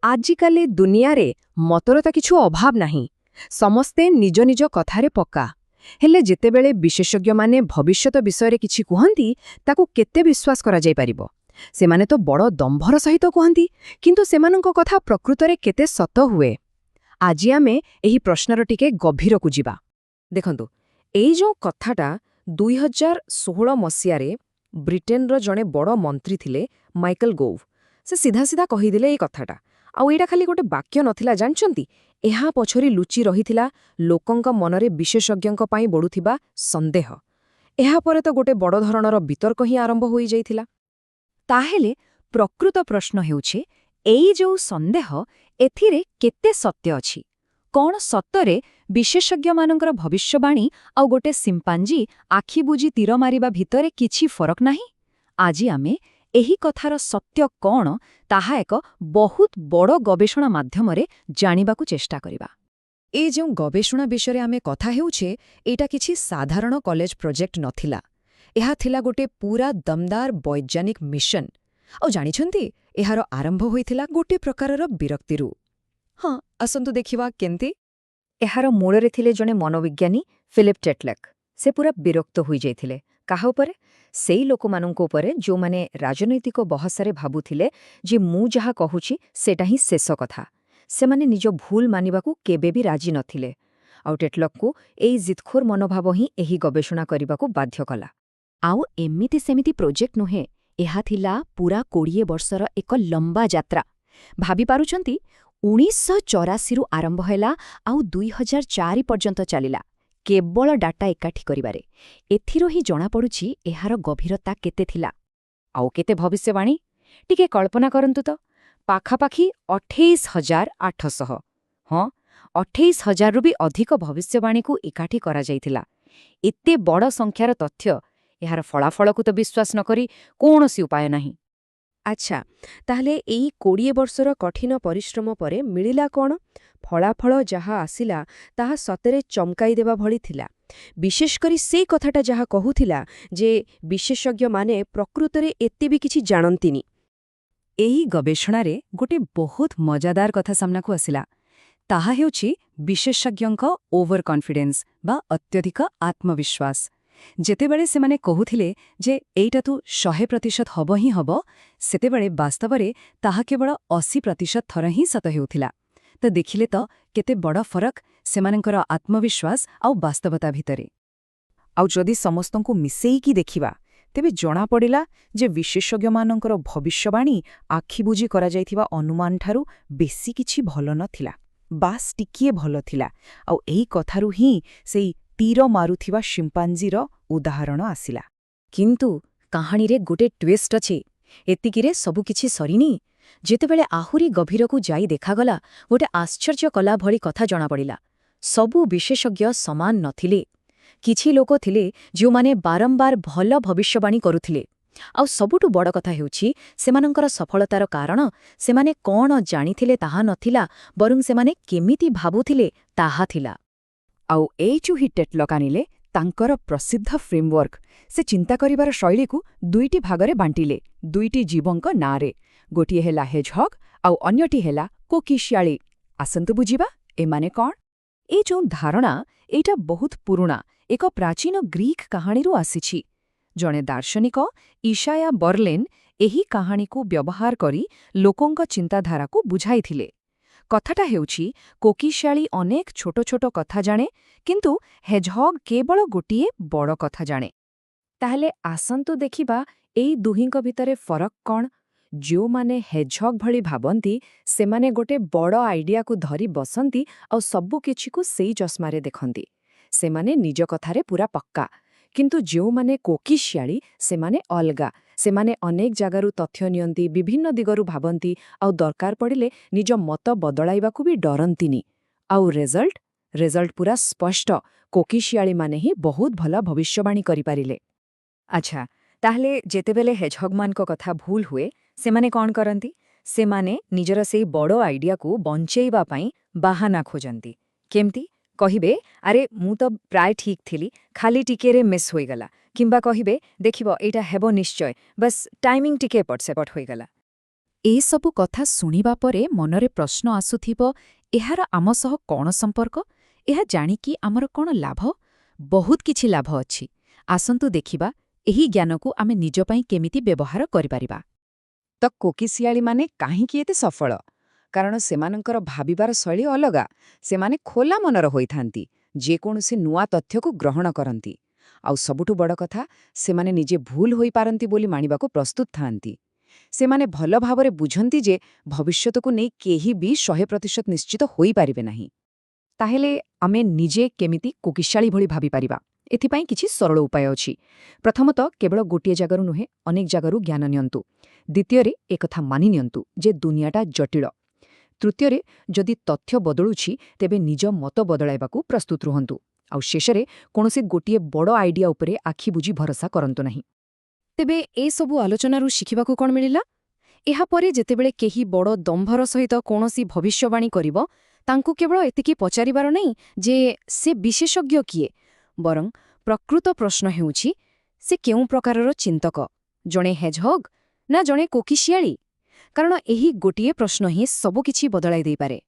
ଆଜିକାଲି ଦୁନିଆରେ ମତର ତ କିଛି ଅଭାବ ନାହିଁ। ସମସ୍ତେ ନିଜ ନିଜ କଥାରେ ପକ୍କା। ହେଲେ ଯେତେବେଳେ ବିଶେଷଜ୍ଞମାନେ ଭବିଷ୍ୟତ ବିଷୟରେ କିଛି କୁହନ୍ତି, ତାକୁ କେତେ ବିଶ୍ୱାସ କରାଯାଇପାରିବ? ସେମାନେ ତ ବଡ଼ ଦମ୍ଭର ସହିତ କୁହନ୍ତି, କିନ୍ତୁ ସେମାନଙ୍କ କଥା ପ୍ରକୃତରେ କେତେ ସତ ହୁଏ? ଆଜି ଆମେ ଏହି ପ୍ରଶ୍ନର ଟିକେ ଗଭୀରକୁ ଯିବା। ଦେଖନ୍ତୁ, ଏଇ ଯେଉଁ କଥାଟା 2016 ମସିହାରେ ବ୍ରିଟେନର ଜଣେ ବଡ଼ ମନ୍ତ୍ରୀ ଥିଲେ ମାଇକେଲ ଗୋଭ୍, ସେ ସିଧା ସିଧା କହିଦେଲେ ଏଇ କଥାଟା। ଆଉ ଏଇଟା ଖାଲି ଗୋଟେ ବାକ୍ୟ ନଥିଲା, ଜାଣିଛନ୍ତି? ଏହା ପଛରେ ଲୁଚି ରହିଥିଲା ଲୋକଙ୍କ ମନରେ ବିଶେଷଜ୍ଞଙ୍କ ପାଇଁ ବଢ଼ୁଥିବା ସନ୍ଦେହ। ଏହାପରେ ତ ଗୋଟେ ବଡ଼ ଧରଣର ବିତର୍କ ହିଁ ଆରମ୍ଭ ହୋଇଯାଇଥିଲା। ତାହେଲେ ପ୍ରକୃତ ପ୍ରଶ୍ନ ହେଉଛି, ଏଇ ଯୋଉ ସନ୍ଦେହ, ଏଥିରେ କେତେ ସତ୍ୟ ଅଛି? କଣ ସତରେ ବିଶେଷଜ୍ଞମାନଙ୍କର ଭବିଷ୍ୟବାଣୀ ଆଉ ଗୋଟେ ସିମ୍ପାଞ୍ଜି ଆଖି ବୁଜି ତୀର ମାରିବା ଭିତରେ କିଛି ଫରକ ନାହିଁ? ଆଜି ଆମେ ଏହି କଥାର ସତ୍ୟ କଣ, ତାହା ଏକ ବହୁତ ବଡ଼ ଗବେଷଣା ମାଧ୍ୟମରେ ଜାଣିବାକୁ ଚେଷ୍ଟା କରିବା। ଏ ଯେଉଁ ଗବେଷଣା ବିଷୟରେ ଆମେ କଥା ହେଉଛେ, ଏଇଟା କିଛି ସାଧାରଣ କଲେଜ ପ୍ରୋଜେକ୍ଟ ନଥିଲା। ଏହା ଥିଲା ଗୋଟେ ପୂରା ଦମଦାର ବୈଜ୍ଞାନିକ ମିଶନ। ଆଉ ଜାଣିଛନ୍ତି, ଏହାର ଆରମ୍ଭ ହୋଇଥିଲା ଗୋଟେ ପ୍ରକାରର ବିରକ୍ତିରୁ। ହଁ, ଆସନ୍ତୁ ଦେଖିବା କେମିତି। ଏହାର ମୂଳରେ ଥିଲେ ଜଣେ ମନୋବିଜ୍ଞାନୀ ଫିଲିପ୍ ଟେଟଲେକ୍। ସେ ପୂରା ବିରକ୍ତ ହୋଇଯାଇଥିଲେ। କାହା ଉପରେ? ସେଇ ଲୋକମାନଙ୍କ ଉପରେ, ଯେଉଁମାନେ ରାଜନୈତିକ ବହସରେ ଭାବୁଥିଲେ ଯେ ମୁଁ ଯାହା କହୁଛି, ସେଟା ହିଁ ଶେଷ କଥା। ସେମାନେ ନିଜ ଭୁଲ ମାନିବାକୁ କେବେ ବି ରାଜି ନଥିଲେ। ଆଉ ଟେଟଲକ୍ଙ୍କୁ ଏଇ ଜିଦ୍ଖୋର ମନୋଭାବ ହିଁ ଏହି ଗବେଷଣା କରିବାକୁ ବାଧ୍ୟ କଲା। ଆଉ ଏମିତି ସେମିତି ପ୍ରୋଜେକ୍ଟ ନୁହେଁ, ଏହା ଥିଲା ପୂରା 20 ବର୍ଷର ଏକ ଲମ୍ବା ଯାତ୍ରା। ଭାବିପାରୁଛନ୍ତି? 1984ରୁ ଆରମ୍ଭ ହେଲା ଆଉ 2004 ପର୍ଯ୍ୟନ୍ତ ଚାଲିଲା, କେବଳ ଡାଟା ଏକାଠି କରିବାରେ। ଏଥିରୁ ହିଁ ଜଣାପଡ଼ୁଛି ଏହାର ଗଭୀରତା କେତେ ଥିଲା। ଆଉ କେତେ ଭବିଷ୍ୟବାଣୀ, ଟିକେ କଳ୍ପନା କରନ୍ତୁ ତ! ପାଖାପାଖି 28,800, ହଁ, 28,000ରୁ ବି ଅଧିକ ଭବିଷ୍ୟବାଣୀକୁ ଏକାଠି କରାଯାଇଥିଲା। ଏତେ ବଡ଼ ସଂଖ୍ୟାର ତଥ୍ୟ, ଏହାର ଫଳାଫଳକୁ ତ ବିଶ୍ୱାସ ନ କରି କୌଣସି ଉପାୟ ନାହିଁ। ଆଚ୍ଛା, ତାହେଲେ ଏଇ 20 ବର୍ଷର କଠିନ ପରିଶ୍ରମ ପରେ ମିଳିଲା କ'ଣ? ଫଳାଫଳ ଯାହା ଆସିଲା, ତାହା ସତରେ ଚମକାଇ ଦେବା ଭଳି ଥିଲା। ବିଶେଷ କରି ସେଇ କଥାଟା ଯାହା କହୁଥିଲା ଯେ ବିଶେଷଜ୍ଞମାନେ ପ୍ରକୃତରେ ଏତେ ବି କିଛି ଜାଣନ୍ତିନି। ଏହି ଗବେଷଣାରେ ଗୋଟେ ବହୁତ ମଜାଦାର କଥା ସାମ୍ନାକୁ ଆସିଲା। ତାହା ହେଉଛି ବିଶେଷଜ୍ଞଙ୍କ ଓଭର କନଫିଡେନ୍ସ ବା ଅତ୍ୟଧିକ ଆତ୍ମବିଶ୍ୱାସ। ଯେତେବେଳେ ସେମାନେ କହୁଥିଲେ ଯେ ଏଇଟା ତ 100% ହବ ହିଁ ହବ, ସେତେବେଳେ ବାସ୍ତବରେ ତାହା କେବଳ 80% ଥର ହିଁ ସତ ହେଉଥିଲା। ତ ଦେଖିଲେ ତ, କେତେ ବଡ଼ ଫରକ ସେମାନଙ୍କର ଆତ୍ମବିଶ୍ୱାସ ଆଉ ବାସ୍ତବତା ଭିତରେ! ଆଉ ଯଦି ସମସ୍ତଙ୍କୁ ମିଶେଇକି ଦେଖିବା, ତେବେ ଜଣାପଡ଼ିଲା ଯେ ବିଶେଷଜ୍ଞମାନଙ୍କର ଭବିଷ୍ୟବାଣୀ ଆଖିବୁଜି କରାଯାଇଥିବା ଅନୁମାନଠାରୁ ବେଶୀ କିଛି ଭଲ ନଥିଲା, ବାସ୍ ଟିକିଏ ଭଲ ଥିଲା। ଆଉ ଏହି କଥାରୁ ହିଁ ସେଇ ତୀର ମାରୁଥିବା ସିମ୍ପାଞ୍ଜିର ଉଦାହରଣ ଆସିଲା। କିନ୍ତୁ କାହାଣୀରେ ଗୋଟେ ଟ୍ୱିଷ୍ଟ ଅଛି। ଏତିକିରେ ସବୁକିଛି ସରିନି। ଯେତେବେଳେ ଆହୁରି ଗଭୀରକୁ ଯାଇ ଦେଖାଗଲା, ଗୋଟେ ଆଶ୍ଚର୍ଯ୍ୟ କଲା ଭଳି କଥା ଜଣାପଡ଼ିଲା। ସବୁ ବିଶେଷଜ୍ଞ ସମାନ ନଥିଲେ। କିଛି ଲୋକ ଥିଲେ ଯେଉଁମାନେ ବାରମ୍ବାର ଭଲ ଭବିଷ୍ୟବାଣୀ କରୁଥିଲେ। ଆଉ ସବୁଠୁ ବଡ଼ କଥା ହେଉଛି, ସେମାନଙ୍କର ସଫଳତାର କାରଣ ସେମାନେ କ'ଣ ଜାଣିଥିଲେ ତାହା ନଥିଲା, ବରଂ ସେମାନେ କେମିତି ଭାବୁଥିଲେ ତାହା ଥିଲା। ଆଉ ଏଇଠୁ ହିଁ ଟେଟଲକ୍ ଆଣିଲେ ତାଙ୍କର ପ୍ରସିଦ୍ଧ ଫ୍ରେମୱାର୍କ। ସେ ଚିନ୍ତା କରିବାର ଶୈଳୀକୁ ଦୁଇଟି ଭାଗରେ ବାଣ୍ଟିଲେ, ଦୁଇଟି ଜୀବଙ୍କ ନାଁରେ। ଗୋଟିଏ ହେଲା ହେଜହଗ୍ ଆଉ ଅନ୍ୟଟି ହେଲା କୋକିଶିଆଳି। ଆସନ୍ତୁ ବୁଝିବା ଏମାନେ କ'ଣ। ଏ ଯେଉଁ ଧାରଣା, ଏଇଟା ବହୁତ ପୁରୁଣା, ଏକ ପ୍ରାଚୀନ ଗ୍ରୀକ୍ କାହାଣୀରୁ ଆସିଛି। ଜଣେ ଦାର୍ଶନିକ ଇଶାୟା ବର୍ଲିନ୍ ଏହି କାହାଣୀକୁ ବ୍ୟବହାର କରି ଲୋକଙ୍କ ଚିନ୍ତାଧାରାକୁ ବୁଝାଇଥିଲେ। କଥାଟା ହେଉଛି, କୋକିଶିଆଳି ଅନେକ ଛୋଟ ଛୋଟ କଥା ଜାଣେ, କିନ୍ତୁ ହେଜହଗ୍ କେବଳ ଗୋଟିଏ ବଡ଼ କଥା ଜାଣେ। ତାହେଲେ ଆସନ୍ତୁ ଦେଖିବା ଏଇ ଦୁହିଁଙ୍କ ଭିତରେ ଫରକ କ'ଣ। ଯେଉଁମାନେ ହେଜହଗ୍ ଭଳି ଭାବନ୍ତି, ସେମାନେ ଗୋଟେ ବଡ଼ ଆଇଡିଆକୁ ଧରି ବସନ୍ତି ଆଉ ସବୁକିଛିକୁ ସେଇ ଚଷମାରେ ଦେଖନ୍ତି। ସେମାନେ ନିଜ କଥାରେ ପୂରା ପକ୍କା। କିନ୍ତୁ ଯେଉଁମାନେ କୋକିଶିଆଳି, ସେମାନେ ଅଲଗା। ସେମାନେ ଅନେକ ଜାଗାରୁ ତଥ୍ୟ ନିଅନ୍ତି, ବିଭିନ୍ନ ଦିଗରୁ ଭାବନ୍ତି ଆଉ ଦରକାର ପଡ଼ିଲେ ନିଜ ମତ ବଦଳାଇବାକୁ ବି ଡରନ୍ତିନି। ଆଉ ରେଜଲ୍ଟ? ରେଜଲ୍ଟ ପୂରା ସ୍ପଷ୍ଟ। କୋକିଶିଆଳିମାନେ ହିଁ ବହୁତ ଭଲ ଭବିଷ୍ୟବାଣୀ କରିପାରିଲେ। ଆଚ୍ଛା, ତାହେଲେ ଯେତେବେଳେ ହେଜହଗ୍ମାନଙ୍କ କଥା ଭୁଲ ହୁଏ, ସେମାନେ କ'ଣ କରନ୍ତି? ସେମାନେ ନିଜର ସେଇ ବଡ଼ ଆଇଡିଆକୁ ବଞ୍ଚେଇବା ପାଇଁ ବାହାନା ଖୋଜନ୍ତି। କେମିତି? କହିବେ, "ଆରେ, ମୁଁ ତ ପ୍ରାୟ ଠିକ୍ ଥିଲି, ଖାଲି ଟିକେରେ ମିସ୍ ହୋଇଗଲା।" କିମ୍ବା କହିବେ, "ଦେଖିବ, ଏଇଟା ହେବ ନିଶ୍ଚୟ, ବସ୍ ଟାଇମିଂ ଟିକେ ଏପଟ ସେପଟ ହୋଇଗଲା।" ଏସବୁ କଥା ଶୁଣିବା ପରେ ମନରେ ପ୍ରଶ୍ନ ଆସୁଥିବ, ଏହାର ଆମ ସହ କ'ଣ ସମ୍ପର୍କ? ଏହା ଜାଣିକି ଆମର କ'ଣ ଲାଭ? ବହୁତ କିଛି ଲାଭ ଅଛି। ଆସନ୍ତୁ ଦେଖିବା ଏହି ଜ୍ଞାନକୁ ଆମେ ନିଜ ପାଇଁ କେମିତି ବ୍ୟବହାର କରିପାରିବା। ତ କୋକିଶିଆଳିମାନେ କାହିଁକି ଏତେ ସଫଳ? କାରଣ ସେମାନଙ୍କର ଭାବିବାର ଶୈଳୀ ଅଲଗା। ସେମାନେ ଖୋଲା ମନର ହୋଇଥାନ୍ତି, ଯେକୌଣସି ନୂଆ ତଥ୍ୟକୁ ଗ୍ରହଣ କରନ୍ତି। ଆଉ ସବୁଠୁ ବଡ଼ କଥା, ସେମାନେ ନିଜେ ଭୁଲ ହୋଇପାରନ୍ତି ବୋଲି ମାନିବାକୁ ପ୍ରସ୍ତୁତ ଥାଆନ୍ତି। ସେମାନେ ଭଲ ଭାବରେ ବୁଝନ୍ତି ଯେ ଭବିଷ୍ୟତକୁ ନେଇ କେହି ବି 100% ନିଶ୍ଚିତ ହୋଇପାରିବେ ନାହିଁ। ତାହେଲେ ଆମେ ନିଜେ କେମିତି କୋକିଶାଳୀ ଭଳି ଭାବିପାରିବା? ଏଥିପାଇଁ କିଛି ସରଳ ଉପାୟ ଅଛି। ପ୍ରଥମତଃ, କେବଳ ଗୋଟିଏ ଜାଗାରୁ ନୁହେଁ, ଅନେକ ଜାଗାରୁ ଜ୍ଞାନ ନିଅନ୍ତୁ। ଦ୍ୱିତୀୟରେ, ଏକଥା ମାନି ନିଅନ୍ତୁ ଯେ ଦୁନିଆଟା ଜଟିଳ। ତୃତୀୟରେ, ଯଦି ତଥ୍ୟ ବଦଳୁଛି ତେବେ ନିଜ ମତ ବଦଳାଇବାକୁ ପ୍ରସ୍ତୁତ ରୁହନ୍ତୁ। ଆଉ ଶେଷରେ, କୌଣସି ଗୋଟିଏ ବଡ଼ ଆଇଡିଆ ଉପରେ ଆଖି ବୁଜି ଭରସା କରନ୍ତୁ ନାହିଁ। ତେବେ ଏସବୁ ଆଲୋଚନାରୁ ଶିଖିବାକୁ କ'ଣ ମିଳିଲା? ଏହାପରେ ଯେତେବେଳେ କେହି ବଡ଼ ଦମ୍ଭର ସହିତ କୌଣସି ଭବିଷ୍ୟବାଣୀ କରିବ, ତାଙ୍କୁ କେବଳ ଏତିକି ପଚାରିବାର ନାହିଁ ଯେ ସେ ବିଶେଷଜ୍ଞ କିଏ, ବରଂ ପ୍ରକୃତ ପ୍ରଶ୍ନ ହେଉଛି, ସେ କେଉଁ ପ୍ରକାରର ଚିନ୍ତକ, ଜଣେ ହେଜହଗ୍ ନା ଜଣେ କୋକିଶିଆଳି? କାରଣ ଏହି ଗୋଟିଏ ପ୍ରଶ୍ନ ହିଁ ସବୁକିଛି ବଦଳାଇ ଦେଇପାରେ।